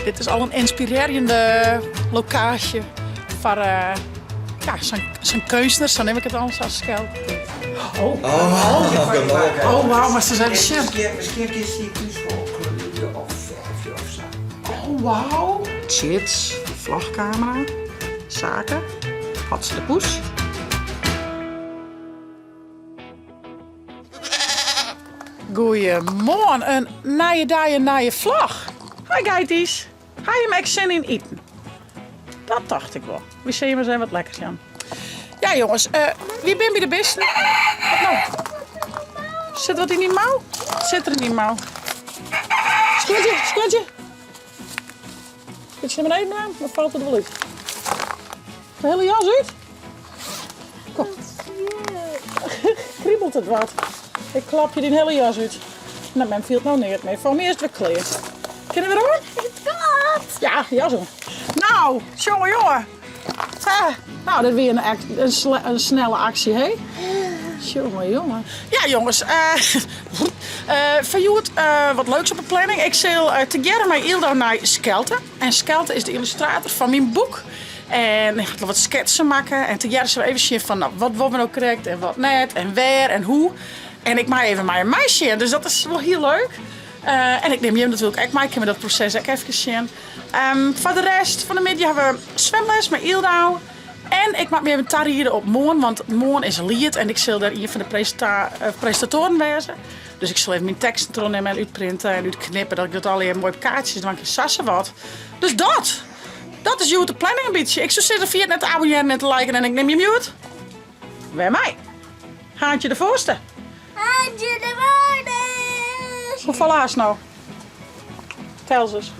Dit is al in ynspirearjende lokaasje foar ja, sa'n keunstner, sa nim ik it al, sa Skelte. Oh, oh, oh, wauw, moatst ris even sjen. Miskien kinst dy thús wol kleurje of fervje of sa. Oh, wauw. Tsjits, vlogkamera, saken, Hotse de Poes. Goeiemoarn, in nije dei, in nije vlog. Hi geities, ha jim ek sin yn iten? Dat tocht ik wol. Wy sille jim ris even wat lekkers jaan. Ja jonges, uh, wy binne by de bisten. Wat no? Sit wat yn dyn mou? Sit der yn dyn mou? Skuortje, skuortje. Bytsje nei beneden dwaan, dan falt it wol út. De hiele jas út? Kom. Kriebelt it wat. Ik klap je dyn hiele jas út. Nou, mem fielt no neat mear. Foar my is it wer klear. Kinne we wer oan? It Ja, jas oan. Nou, jonge, jonge. Nou, dit wie in, in snelle aksje, hè? Jonge, jonge. Ja, jonges. Uh, uh, foar hjoed uh, wat leuks op de planning. Ik sil uh, tegearre mei Yldo nei Skelte. En Skelte is de yllustrator fan myn boek. En hy hat wat sketsen makke. En tegearre sille we even sjen fan, nou, wat wolle we no krekt en wat net. En wêr en hoe. En ik mei even mei him meisjen. Dus dat is wol hiel leuk. Uh, en ik nim jim natuerlik ek mei. Kinne we dat proses ek efkes sjen. Um, foar de rest fan de middei hawwe we swimles mei Yldo. En ik moat my even tariede op moarn, want moarn is Liet en ik sil dêr ien fan de presenta eh, presentatoaren wêze. Dus ik sil even myn teksten trochnimme en útprinte en útknippe, dat ik dat allegear moai op kaartsjes dwaan kin, sa sa wat. Dus dat! Dat is hjoed de planning in bytsje. Ik soe sizze, ferjit net te abonnearjen en te liken en ik nim jim hjoed wer mei. Haantje de foarste. Haantje de foarste! Hoefolle hast no? Tel ris.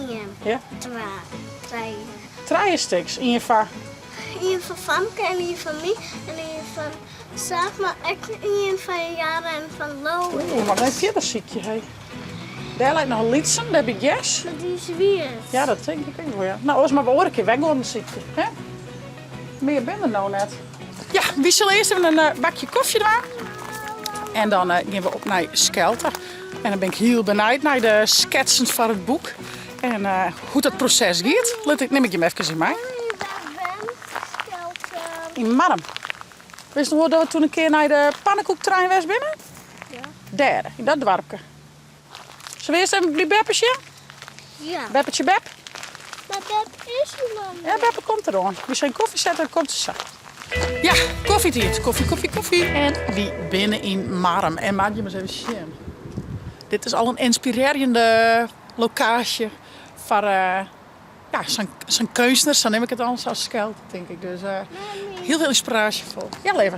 Ien, ja? twa, trije. Trije stiks. Ien foar? Ien foar Famke en ien foar my en ien foar Saaf, mar ek ien foar Jara en foar Lois. Oeh, moat even fierder sykje, hé. Dêr leit noch in lytsen, dêr by Jess. Mar dy is wiet. Ja, dat tink ik ek wol, ja. No, oars moatte we oare kear wer guon sykje, hè? Mear binne der no net. Ja, wy sille earst even in eh, bakje kofje dwaan. En dan eh, gean we op nei Skelte. En dan bin ik hiel benijd nei de sketsen foar it boek. En eh, hoe't dat proses giet. Lit ik, nim ik jim efkes yn mei. Yn Marrum. Witst noch wol dat we toen in kear nei de pannekoektrein west binne? Ja. Dêr, yn dat doarpke. Sille we earst even by Beppe sjen? Ja. Beppetje Bep? Maar Bep is er nog Ja, Beppe komt eroan. Wy sille kofje sette, dan komt se sa. Ja, koffietiid. Koffie, koffie, koffie. En wy binne yn Marrum. En moat jim ris even sjen. Dit is al in ynspirearjende lokaasje foar uh, ja, sa'n keunstner, sa nim ik it al, sa Skelte, tink ik. Dus uh, hiel veel ynspiraasjefol. Ja, leave.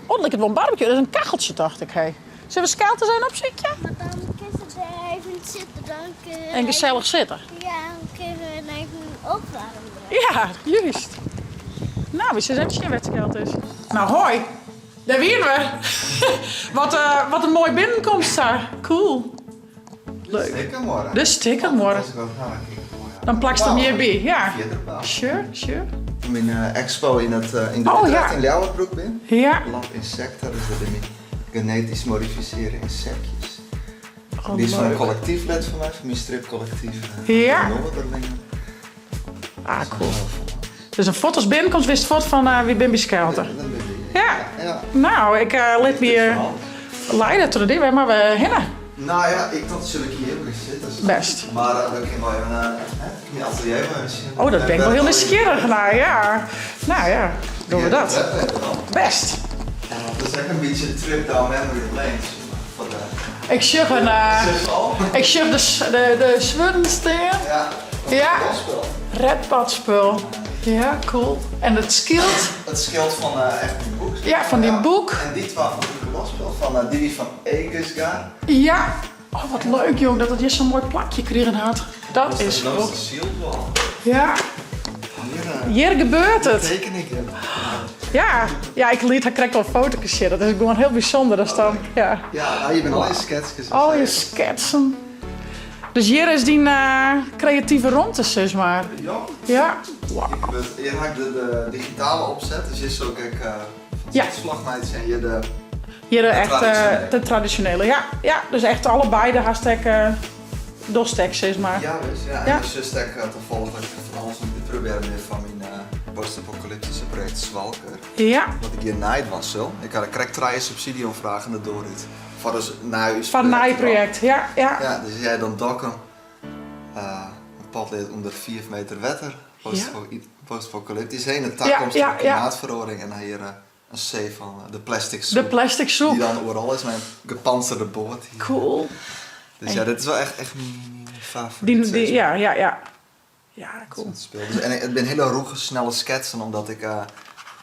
Oh, dat liket wol in barbecue. Dat is in kacheltsje, tocht ik. Hey. Sille we Skelte ris even opsykje? Mar dan kinne se dêr even sitte. Dan kinne En gesellich sitte. Ja, dan kinne we even opwaarmje. Ja, juist. Nou, we sille even sjen wêr't Skelte is. Nou, hoi. Dêr wiene we. Wat, uh, wat in moai binnenkomst sa. Cool. Leuk. De stikkermuorre. De stikkermuorre. Dan plakst him hjirby, ja. Sure, sure. Myn eh, expo yn it eh, yn de oh, ja. yn Ljouwert brûkt bin. Ja. Lab Insecta, dus dat binne genetysk modifisearre ynsektjes. Oh, Dy is fan in leuk. kollektyflid fan my, fan myn stripkollektyf. eh, Ja. De Noorderlingen. Ah, cool. Dus in foto's binnenkomst wist fuort fan uh, wy binne by Skelte. Ja. ja. Nou, ik uh, lit my uh, leide troch dy. Wêr moatte we hinne? Nou ja, ik tocht sil ik hjir even sitte. Best. Mar uh, we kinne wol even uh, myn atelier wol even sjen. Oh, dat bin ik wol hiel nijsgjirrich nei, ja. Nou ja, dogge we dat. Best. Dat is ek in bytsje trip down memory lane. Ik sjoch in, ik sjoch de, de, de swurden stean. Ja. Ja. Redbadspul. Ja, cool. En it skyld? It skyld fan uh, echt myn boek. Ja, fan dyn boek. En dy twa fan Losspul fan uh, Didi van Egersga. Ja. Oh, wat leuk jong, dat it hjir sa'n moai plakje krigen hat. Dat is Dat is wel. Ja. Hier, uh, Hjir gebeurt it. Teken ik hem. Ja, ja, ik liet har krekt al in fotoke sjen. Dat is gewoan hiel bysûnder. Dat is dan, ja. Ja, nou, je bent al je sketskes. Al je sketsen. Dus hjir is dyn kreative romte, sis mar. Ja. Ja. Wow. Hjir ha ik de digitale opset, dus hjir sil ik ek fan ja. slach meitsje en hjir de Hjir de echt de tradisjonele, ja. Ja, dus echt allebeide hast ek. dochst ek sis mar. Ja, wis. Ja. Ja. En de zus ek tafallich dat ik fan alles oan it útprobearjen bin foar myn post-apokalyptyske projekt Swalker. Ja. Wat ik hjir nei dwaan sil. Ik ha der krekt trije subsydzje-oanfragen de doar út. Foar dus nij ús Foar in nij projekt, ja, ja. Ja, dus jij dan Dokkum, in potlead ûnder 5 meter wetter, post-apokalyptysk, hè, yn de takomst fan klimaatferoaring en dan hjir in see fan de plastic soep. De plastic soep. Dy't dan oeral is mei in gepantserde boat. Cool. Dus ja, dit is wol echt, echt myn favoryt. Dy, ja. Ja, cool. Dus, en it binne hiele rûge, snelle sketsen, omdat ik,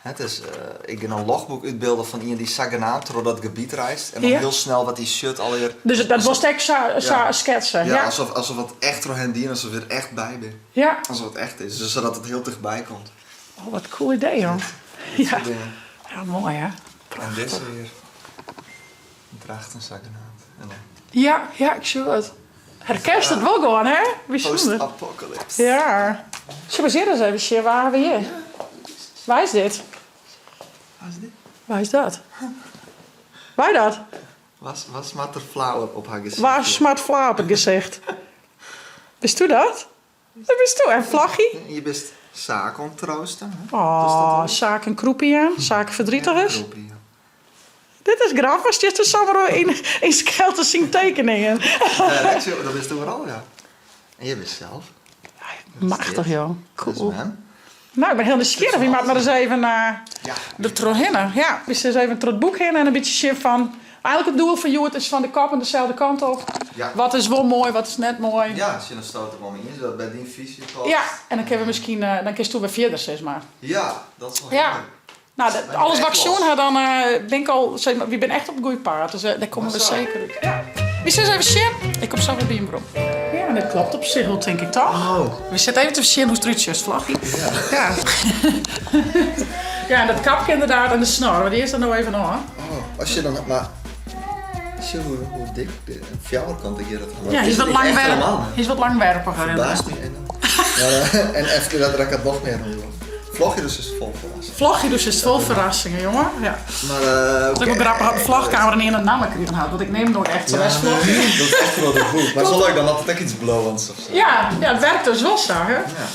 het is, ik gean in logboek útbylden fan ien dy't sagenaamd troch dat gebiet reist en dan hiel snel wat hy sjocht allegear. Dus dat wolst ek sa sketse? Ja, alsof it echt troch him dien, alsof ik der echt by bin. Alsof it echt is, dus sadat it hiel tichtby komt. Oh, wat cool idee, joh. Ja. Ja, moai hè. En dizze hjir. Drachten sagenaamd. En dan... Ja, ja, ik sjoch it. Herkenst it wol gewoan, hè? Bysûnder. Post-apocalypse. Ja. Sjoch ris hjir ris even sjen, wa hawwe we hjir? Wa is dit? Wa is dit? Wa is dat? Wa dat? Wa smart der fla op har gesicht? Wa smart fla op it gesicht? Bisto dat? Dat bisto. En Vlaggie? Je bist Saak oan it troosten. Oh, Saak in krûpie jaan. Saak verdrietig is. Dit is grappich, stiest der samar yn Skelte syn tekeningen. Ja, dat bist oeral, ja. En je bist sels. Machtich, joh. Cool. Nou, ik bin hiel nijsgjirrich. Wy moatte mar ris even der trochhinne. Ja, wy sille ris even troch it boek hinne en in bytsje sjen fan... Eigenlik it doel fan hjoed is fan de koppen deselde kant op. Wat is wol moai, wat is net moai. Ja, sjen oftst it der wol mei iens dat by dyn fyzje past. Ja, en dan kinne we miskien, dan kinsto wer fierder sis mar. Ja, dat is wol hiel leuk. Nou, alles wat ik sjoen ha, dan bin ik al, sis mar, wy binne echt op it goede paad. Dus dêr komme we seker út. Ja. Wy sille ris even sjen. Ik kom sa wer by jim werom. Ja, dat klopt op sich wol, tink ik, toch? Oh. We sitte even te sjen hoe'tst derút sjochst, Vlaggie. Ja. Ja, en dat kapke inderdaad en de snor, want dy is der no even ôf. Oh, as je dan, mar sjoch hoe dik de fjouwerkant ik hjir dat Ja, hy is wat langwerp, hy is wat langwerpiger. Ferbaast my enorm. En efkes dat rekket noch mear oan. Vlogje dus is fol ferrassingen. Vlogje dus is fol ferrassingen, jonge. Ja. Mar, uh, It is ek wol grappich dat de vlogkamer in ien in namme krigen hat, want ik neam it noait echt sa. Ja, nee, dat is echt wel de boek. Mar sa leuk, dan hat it ek iets blowends of sa. Ja, ja, it werkt dus wol sa, hè? Ja.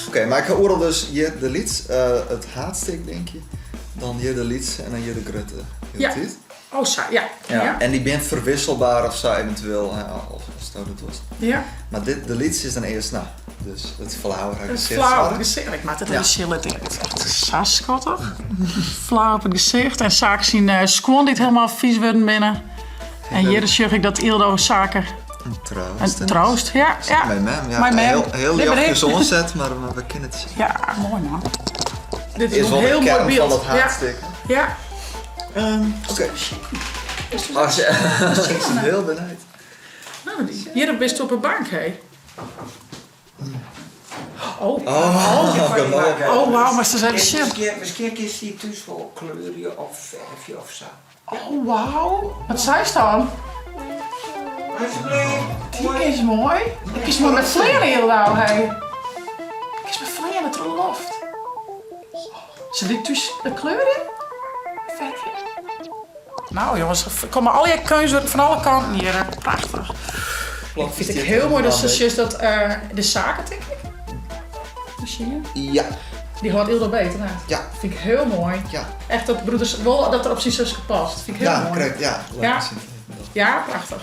Oké, mar ik ha oeral dus hjir de lyts, uh, it haadstik denk je, dan hjir de lyts en dan hjir de grutte. Ja. Oh sa, ja. Ja. En dy binne ferwisselbaar of sa eventueel, asto dat wolst. Ja. Mar dit, de lyts is dan earst, no, dus it flauwe It flauwe op it gesicht. Ik moat it even sjen litte. It is echt sa skattich. Flau op it gesicht en Saak syn skuon dy't helemaal vies wurden binne. En hjir sjoch ik dat Ildo Sake In troost. In troost, ja. ja. Mei mem, ja. Mei mem. Heel, heel ljochtjes oanset, mar we kinne it sjen. Ja, moai man. Dit is, is wel een heel moai byld. fan dat haadstik. Ja. Oké. Als je, ik ben hiel benijd. Nou, hjir bist op 'e bank, hé. Oh, Oh, oh wauw, moatst ris even sjen. Miskien kinst dy thús wol kleurje of fervje of sa. Oh wauw, wat seist dan? Alsjeblieft. Dy is moai. Ik kinst moai mei fleane hielendal, hé. Kinst mei fleane troch de loft. Sil ik thús de kleurje? Fervje? Nou jongens, er komme allegear keunstwurken fan alle kanten hjir. Prachtich. Ik fyn it ek hiel moai dat se sjochst dat de saken tink ik. Machine. Ja. Dy hâldt Ildo beet, hè? Ja. Fyn ik hiel moai. Ja. Echt dat broeders wol dat er op syn suske past. Fyn ik hiel ja, moai. Krekt, ja, Ja. Ja, prachtich.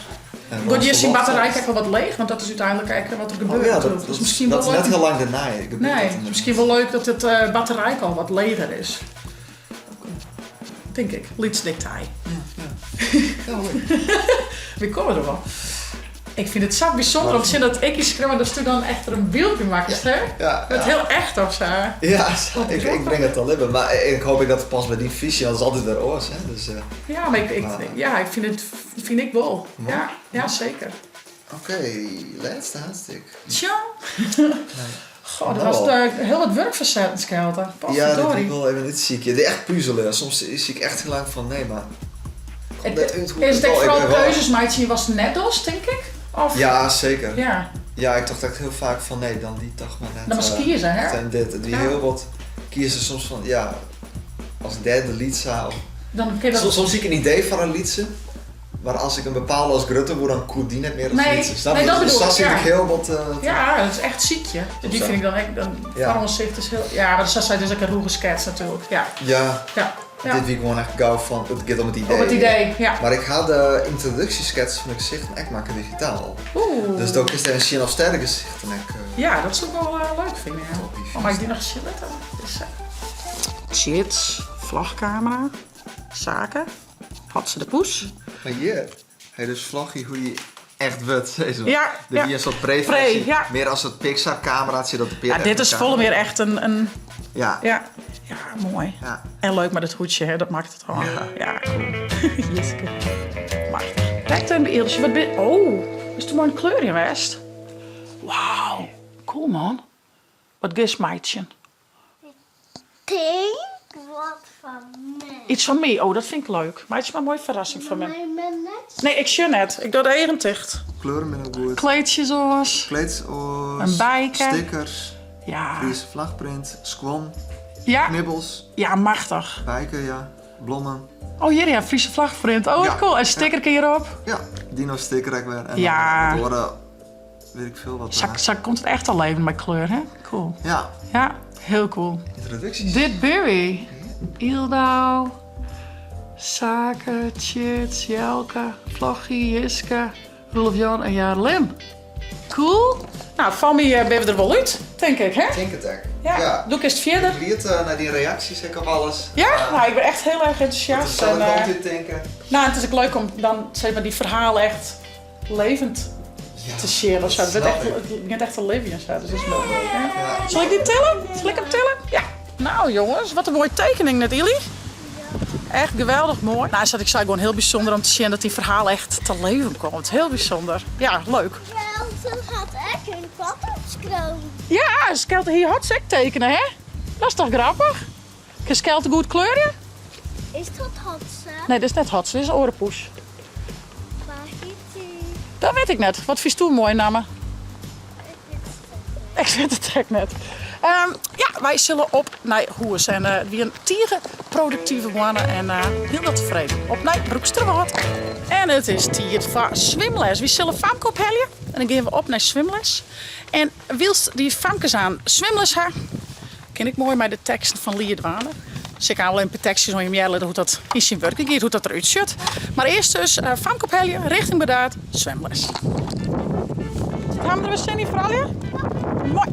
Giet hjir syn batterij ek al wat leech, want dat is úteinlik ek wat der gebeurt. Oh ja, dat, is miskien dat wol is net leuk. hiel lang dêrnei gebeurt Nee, dat inderdaad. miskien wol leuk dat it batterij al wat leger is. Tink ik. Lyts detail. Ja, leuk. Wy komme der wol. Ik fyn it sa bysûnder om te sjen dat ik yts skriuw en datsto dan echt der in byld by makkest, hè? Ja, It ja. hiel echt of sa. Ja, ik bring it ta libben. Mar ik hoop ek dat it past by dyn fyzje, want it is altyd wer oars, hè. Dus, Ja, mar ik, Maar- ja, ik fyn it, fyn ik wol. Ja, ja, seker. Oké, lêste haadstik. Tsja. Goh, dat Nou was al. hiel wat wurk fersetten, Skelte. Ja, dat Potverdorie. ik wol even útsykje. Dit echt puzelen. Soms sykje ik echt hiel lang fan nee, mar komt net út hoe Is it ek ik foaral ben wel- keuzes meitsje watst net dochst, tink ik? Of? Ja, zeker. Ja. Ja, ik tocht echt hiel faak fan nee, dan dy toch mar net. Dan moatst kieze, hè? En dit. It wie Ja. hiel wat kiezen soms fan ja, as ik dêr de lytse ha. Of, Dan kin dat... Soms, soms hie ik in idee foar in lytse. Maar as ik in bepaalde as grutter woe, dan koe dy net mear as Nee, lytse. Snap nee, je? dat Dus bedoel sa ik, siet ja. ik hiel bot. Eh, Ja, dat is echt sykje. Die vind ik dan ek, dan Ja. foaroansicht is hiel, ja, maar sa sei, dit is ek in rûge skets natuerlik. Ja, Ja, ja, ja. dit wie gewoan echt gau fan it giet om it idee. Om it idee, ja. Mar ik ha de yntroduksjeskets fan de gesichten ek makke digitaal. Oeh. Dus do kinst even sjen oftst dêr de gesichten ek. Ja, dat soe ik wol leuk fine, ja. Op die Oh, mei ik dy noch sjen litte? Dizze. Tjits, vlogkamera, Sake, Hotse de Poes. Mar hjir ha je dus Vloggie hoe dy echt wurdt, sis mar. Ja, Dit ja. wie in soart pre-fersy, Pre, ja. mear as it Pixar-kameraatsje dat de pear Ja, dit is folle mear echt in, Ja. ja. Ja, moai. Ja. En leuk mei dat hoedsje, hè, dat makket it al. Ja, cool. Jiske. Machtich. Krekt even by Eeltsje, wat bin... Oh, is der moai in kleurjen west? Wauw, cool man. Wat giest meitsjen? Tink wat fan my. Iets fan my? Oh, dat fyn ik leuk. Meitsje mar in moaie ferrassing foar my. Mar my net. Nee, ik sjoch net. Ik doch de eagen ticht. Kleuren binne goed. Kleedsjes oars. Kleeds oars. In bijke. Stickers. Ja. Friese vlagprint. Skuon. Ja. Knibbels. Ja, machtich. Bijke, ja. Blommen. Oh, hjir ja, Friese vlagprint. Oh, wat Ja. cool. En stickerke hjirop. Ja, dino sticker ek wer. En Ja. dan oare, weet ik veel wat. Sa, sa komt it echt ta leven mei kleur, hè? Cool. Ja. Ja, hiel cool. Yntroduksjes. Dit binne wy. Yldau, Sake, Tjits, Jelke, Vloggie, Jiske, Roelof Jan en Jarlin. Cool. Nou, fan my binne we der wol út, tink ik, hè? Tink it ek. Ja. Doe kinst fierder. Ik bliid nei dyn reaksjes ek op alles. Ja, nou, ik bin echt hiel erch entûsjast. Dat is En, zelf altyd tinke. Nou, en it is ek leuk om dan sis mar dy ferhalen echt levend te sjen of sa. It wurdt echt, it begjint echt te libjen en sa, dus dat is moai. Ja. Sil ik dy tille? Sil ik him tille? Ja. Nou jonges, wat in moaie tekening net Ily. Echt geweldich moai. Nou, sa't ik sei, gewoan hiel bysûnder om te sjen dat dyn ferhaal echt ta leven komt. Hiel bysûnder. Ja, leuk. Skelte hat ek in kat opskreaun. Ja, Skelte hie Hotse ek tekene, hè? Dat is toch grappich? Kin Skelte goed kleurje? Is dat Hotse? Nee, dit is net Hotse, dit is in oare poes. Wa hjit dy? Dat wit ik net. Wat fynsto in moaie namme? Ik wit it ek net. Ik wit it ek net. Ehm, ja, wy sille op nei hûs en it wie in tige produktive moanne en hielendal tefreden. Op nei Broeksterwâld. En it is tiid foar swimles. Wy sille Famke ophelje en dan gean we op nei swimles. En wylst dy famkes oan swimles ha, kin ik moai mei de teksten fan Liet dwaande. Sil ik wol even in pear tekstjes oan jim hearre litte hoe't dat yn syn wurk giet, hoe't dat derút sjocht. Mar earst dus famke ophelje, richting Burdaard, swimles. Sit hawwe der wer sin yn froulju? Moai!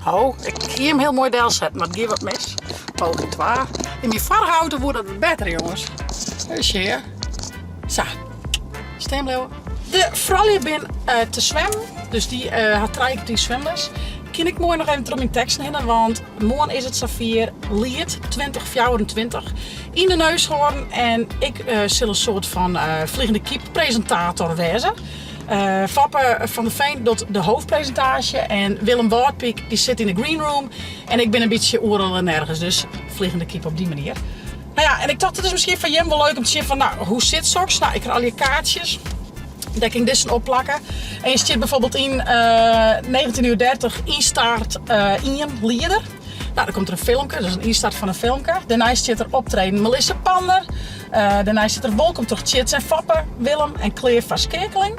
Ho, ik hie him hiel moai delsetten, mar it gie wat mis. Poging twa. Yn myn foarige auto woe dat wat better, jonges. Even sjen. Sa. Stean bliuwe. De froulju bin te swimmen, dus dy ha trije kertier swimles. Kin ik moai noch even troch myn teksten hinne, want moarn is it safier Liet 2024 yn de Neushoorn en ik sil in soart fan Vliegende Kiep presintator wêze. Foppe van der Veen docht de hoofdpresintaasje en Willem Wâldpyk dy sit yn de green room en ik bin in bytsje oeral en nergens, dus Vliegende Kiep op dy manier. Nou ja, en ik tocht it is miskien foar jim wol leuk om te sjen fan nou, hoe sit soks? Nou, ik ha allegear kaartsjes. Dêr kin ik dizzen opplakke. En je stiet bijvoorbeeld yn 19 uur 30 ynstart ien lieder. Nou, dan komt der in filmke, dus in ynstart fan in filmke. Dêrnei stiet der optreden Melissa Pander. Dêrnei stiet der wolkom troch Tjits en Foppe, Willem en klear foar skeakeling.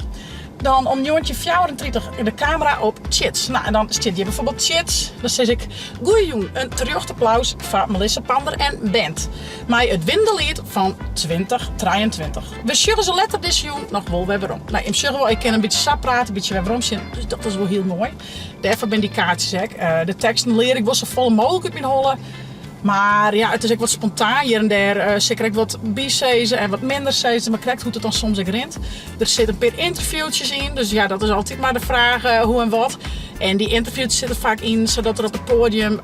Dan om 1934 de kamera op Tjits. Nou, en dan stiet hjir bijvoorbeeld Tjits. Dan sis ik, Goeiejûn, in terjocht applaus foar Melissa Pander en band. Mei it winnende liet fan 2023. We sjogge se letter dizze jûn noch wol wer werom. Nou, jim sjogge wol, ik kin in bytsje sa prate, in bytsje wer werom sjen, dus dat is wol hiel moai. Dêrfoar binne dy kaartsjes ek. De teksten lear ik wol safolle mooglik út myn holle. Mar ja, it is ek wat spontaan hjir en dêr. Sil ik der ek wat by sizze en wat minder sizze, mar krekt hoe't it dan soms ek rint. Der sitte in pear ynterviewtsjes yn, dus ja, dat is altyd mar de fraach hoe en wat. En dy ynterviewtsjes sitte faak yn sadat der op it poadium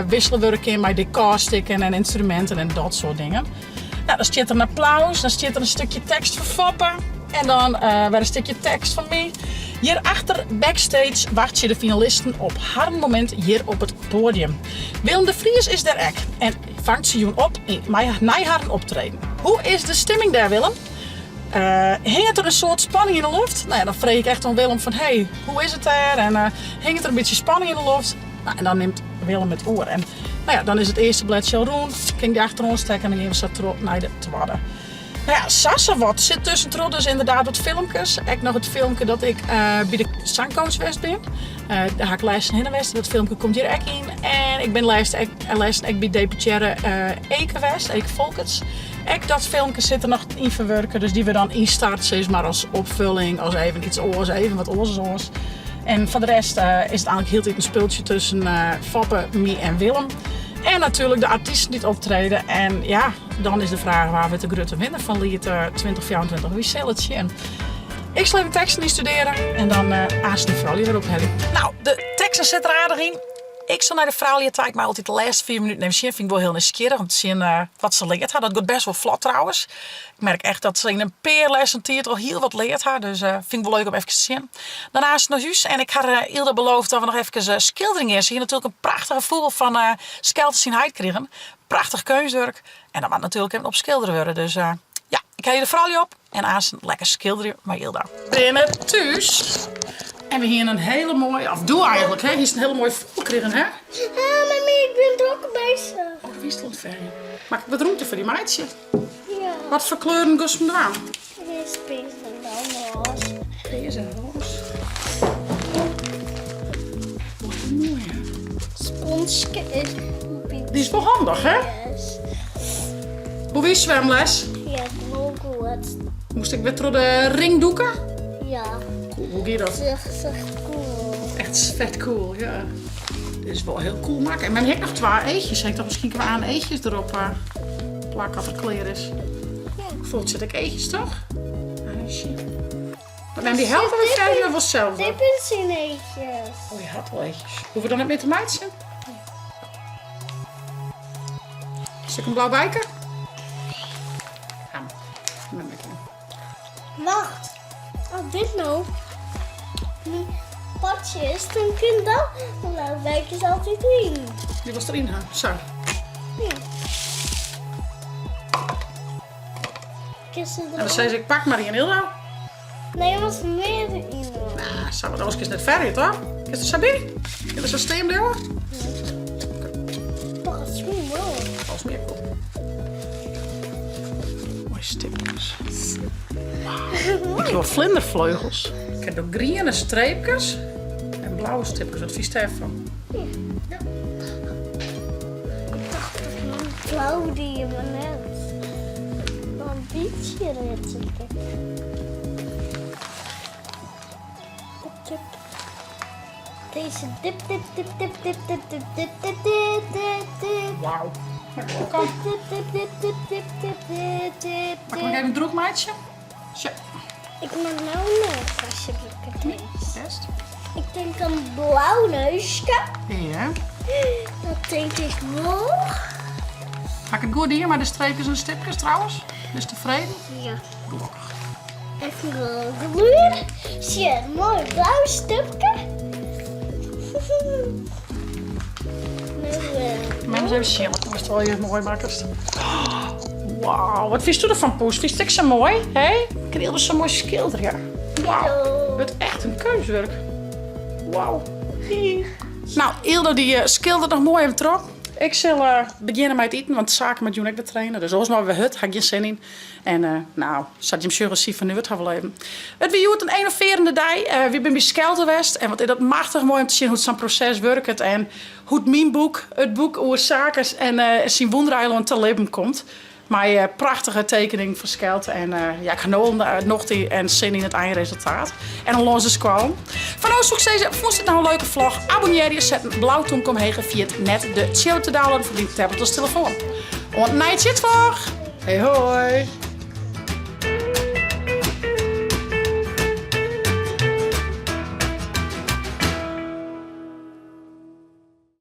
wissele wurde kin mei dekorstikken en ynstruminten en dat soart dingen. Nou, dan stiet der in applaus, dan stiet der in stikje tekst fan Foppe en dan wer in stikje tekst fan my. Hjirachter backstage wachtsje de finalisten op harren momint hjir op it poadium. Willem de Vries is dêr ek en fangt se jûn op mei nei harren optreden. Hoe is de stimming dêr Willem? Hinget der in soad spanning yn de loft? Nou ja, dan freegje ik echt oan Willem fan hey, hoe is it dêr? En hinget der in bytsje spanning yn de loft? Nou, en dan nimt Willem it oer. En nou ja, dan is it earste bledsje al rûn, kin ik dy achteroan stekke en dan gean we sa troch nei de twadde. No ja, sa sa wat. Sit tuskentroch dus ynderdaad wat filmkes. Ek noch it filmke dat ik by de sangcoach west bin. Dêr ha ik lêsten hinne west. Dat filmke komt hjir ek yn. En ik bin lêsten ek, lêsten ek by deputearre Eke west, Eke Folkerts. Ek dat filmke sit der noch yn ferwurke, dus dy wurdt dan ynstart sis mar as opfulling, as even iets oars, even wat oars as oars. En foar de rest is it eigentlik hieltyd in spultsje tusken Foppe, my en Willem. En natuerlik de artysten dy't optrede. En ja, dan is de fraach wa wurdt de grutte winner fan Liet 2024. Wy sille it sjen. Ik sil even teksten ynstudearje en dan aanst de froulju wer ophelje. Nou, de teksten sit der aardich yn. Ik sil nei de froulju ta. Ik mei altyd de lêste 5 minuten even sjen. Fyn ik wol hiel nijsgjirrich om te sjen wat se leard ha. Dat giet best wol flot trouwens. Ik merk echt dat se yn in pear lessen tiid al hiel wat leard ha. Dus fyn ik wol leuk om efkes te sjen. Dan aanst nei hús en ik ha Ylda beloofd dat we noch efkes skilderjen gean. Se hie natuerlik in prachtige fûgel fan Skelte syn heit krigen. Prachtich keunstwurk. En dat moat natuerlik even opskildere wurde. Dus ja, ik helje de froulju op en aanst lekker skilderje mei Ylda. Binne thús en we hiene in hele moaie, of doe eigentlik, hè, hiest in hele moaie fûgel krigen, hè? Ja, mami, ik bin drok bezich. Oh, do wiest oan it ferjen. Moat ik wat rûmte foar dy meitsje? Ja. Wat foar kleuren giest him dwaan? Earst pears en dan roze. Pears en roze. Wat moai, hè? Sponsje is een beetje... Dy is wol handich, hè? Yes. Hoe wie swimles? Ja, wol goed. Moast ik wer troch de ring dûke? Ja. Cool, hoe gie dat? Echt, echt cool. Echt vet cool, ja. Dit is wol hiel cool makke. En men hat noch twa eachjes. Ha ik toch miskien kwa aan eachjes derop eh, plakke as it klear is. Ja. Folt sit ek eachjes toch? Ah, shit. Maar men die helpen we verder wel zelf. Dit zijn eachjes. Oh, je hat al eachjes. Hoeven we dan net mear te meitsjen? Sil ik in blau bijke? Ja, Wacht, as dit no myn potsje is, dan kin dat blau bijkes altyd yn. Dy wolst deryn ha, sa. Ja. Kinst En dan sei se, ik pak mar ien, Ylda. Nee, was mear yn. Nou, sa, want anders kinst net ferje, toch? Kinst der sa by? Kin der sa stean bliuwe? Toch, is moai. Volgens mij ook. Mooie stipjes. Ik wil vlindervleugels. Ik heb ook griene streepjes en blauwe stipjes. Wat vies daarvan? Ja. Ja. Ik dacht dat ik blauw die maar net. Maar een beetje red ik. Dip, Deze dip, dip, dip, dip, dip, dip, dip, dip, dip, dip, dip, dip. Wauw. Kom. Dip, dip, dip, dip, dip, dip, dip, dip, Mag ik nog even een droeg meitsje? Zo. Ik moet nou nog alsjeblieft deze. Best. Ik denk een blauw neusje. Ja. Dat denk ik wel. Ga ik it goed dien mei de streepjes en de stipkes trouwens? Bist tefreden? Ja. Gelokkich. Even gluur. Zie je een mooi blauw stipje? Mem ris even sjen, wat moest wel je moai makkest. Wauw, wat fynst do derfan, Poes? Fynst it ek sa moai? Hé? Kin Ylda sa moai skilderje. Wauw, wurdt echt in keunstwurk. Wauw. Nou, Ylda dy skildert noch moai even troch. Ik sil begjinne mei it iten, want Sake moat jûn ek wer traine. Dus oars moatte we hurd, ha ik gjin sin yn. En nou, sa't jim sjogge, sy fernuwet har wol even. It wie hjoed in enervearjende dei. Wy binne by Skelte west en wat is dat machtich moai om te sjen hoe't sa'n proses wurket en hoe't myn boek, it boek oer Sake en syn wûndereilân ta libben komt. Mei prachtige tekeningen fan Skelte en ja, ik ha no al nocht en sin yn it einresultaat. En al lâns de skoallen. Foar no soe ik sizze, fûnst dit no in leuke vlog? Abonnearje, set in blau tûmke omheech en ferjit net de tsjil te downloaden foar dyn tablet of telefoan. Oant nije tsjitvlog! Hey hoi!